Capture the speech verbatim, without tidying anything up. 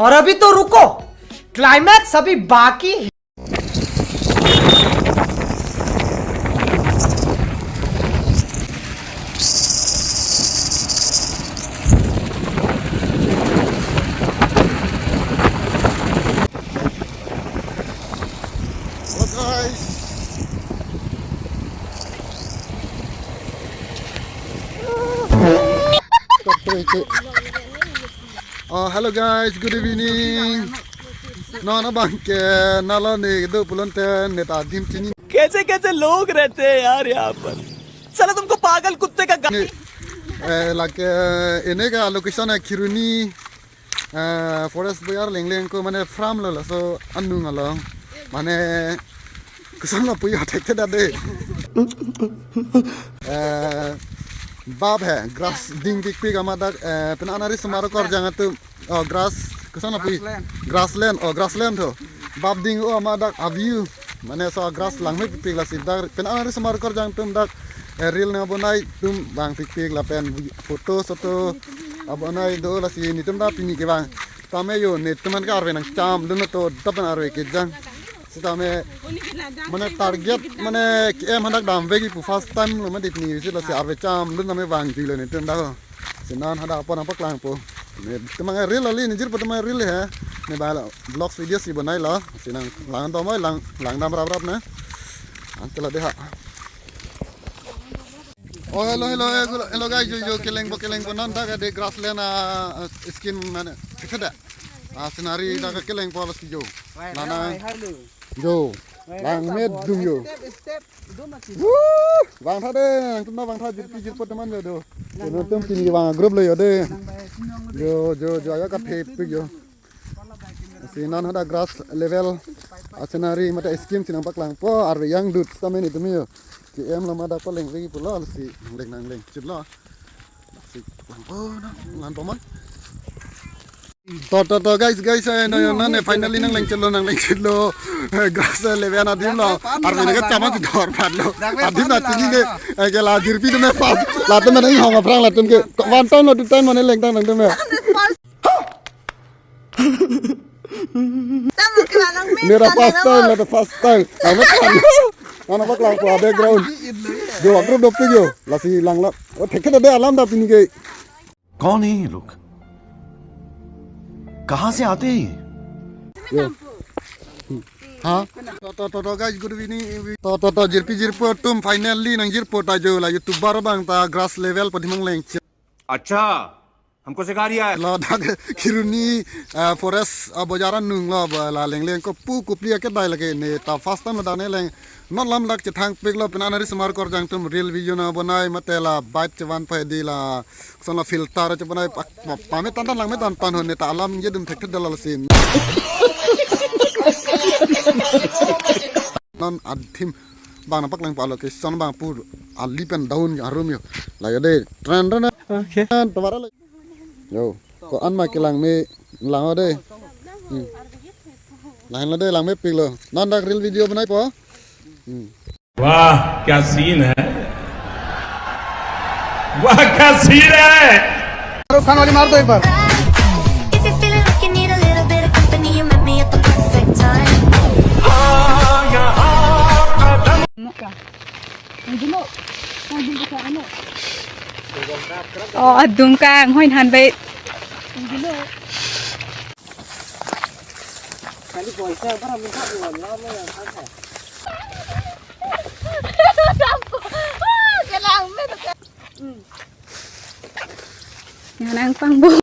और अभी तो रुको, क्लाइमैक्स अभी बाकी है। Hello guys. Oh, hello guys, good evening. Non abangke nalo ne do pulote ne ta adim chini. कैसे कैसे लोग रहते हैं यार यहाँ पर। साला तुमको पागल कुत्ते का गा- Ne, eh, lake, eh, ene ke location eh Kheroni, eh, forest bojar lengleng ko mane farm lo laso anung along. Mane koson lo puyo thekthedet de. Eh, bap he, grass ding pikpik amat dak, eh, penang anari osomar korjang atum. Oh, grass, koson lo pu? Grassland. Grassland, oh, grassland tho. Bap ding-o amat dak a-view. Mane laso grass langme pikpik lasi dak penang anari osomar korjang atum dak, eh, reel nang bonai atum vang pikpik lapen photo soto abonai do lasi netum ta pini kevang. Tame yo netum an ke arve nangchamlun to dapan arve kejang. Sitame mane target mane ke-em hadak damvekji pu first time lo mane pini visit lasi arve chamlun tame vangjuilo netum dak ho. Si non hadak apor nangpaklangpo. Netum an reel ali nejirpo atum an reel he. Ne ba vlogs video si bonailo. Si nang lang to moi lang langdam raprap na. Anke la de ha. Oh, hello, hello, hello, hello guys, yo, yo, kelengpo, kelengpo, non dak de grassland, ah, skin mane, ketheda. Ah, scenery dak kelengpo lasi yo. Lana, yo, langme dum yo. Step, step, dum mati. Woo! Vangtha de, nangtum ta vangtha jirpi jirpo teman yo do. Yo, netum pini vang group lo yo de. Yo, yo, yo, ayo kaphe pik yo. Si non hadak grass level a-scenery mate scheme si nangpaklangpo arve jangdut sitame netum yo. Ke-em lo ma dak paleng vegi pulo si leng nang leng chitlo. Si langpo na langpo man. To to to guys guys eh no yo nane finally nang leng chitlo nang leng chitlo. Eh, grass level adim lo. Arve nang chama si dor phat lo. Adim na tini ne eh, ke la jirpi tu me pas. Latum nang hong aphrang latum ke one time lo two time mane leng tang nangtum me. Tamo kila nang me Nera tang first nang time, mo. Nera first time. Nang me tang. Nang paklangpo background. Yo, group dopik yo. Lasi lang lang. Oh, thekthedet alam da pini ke. कौन है ये लोग? कहाँ से आते हैं ये? Yo. Ha? To to to to guys, good evening. To to to jirpi jirpo atum finally nang jirpo ta yo la YouTuber abang ta grass level padimang leng. अच्छा, हमको सिखा रिया है। Lo dak Kheroni, ah, forest, ah, bojar anung lo ba la lengleng kopu kopli akedai lake ne ta first time lo dak ne leng non lam dak chethang piklo penang anari osomar korjang atum reel video nang bonai mate la bike chevan pai di la koson lo filter chebonai pa- pa- pame tan tan langme tan tan ho ne ta alam je dum thekthedet lo sin. Non adim bang nangpaklangpo location bang pu ali pen down arum yo. La yo de. Tren tren. Okay. Tren, tawara lo. Yo, ko-an ma kelang me lang de. Hmm. Lang lo de langme piklo. Non dak reel video bonaipo. Hmm. वाह क्या सीन है। वाह क्या सीन है। शाहरुख खान वाली मार दो एक बार। If you feeling like you need a little bit of company, you met me at the perfect time. Oh, adung ka, nghoin han bai. Nang pangbo.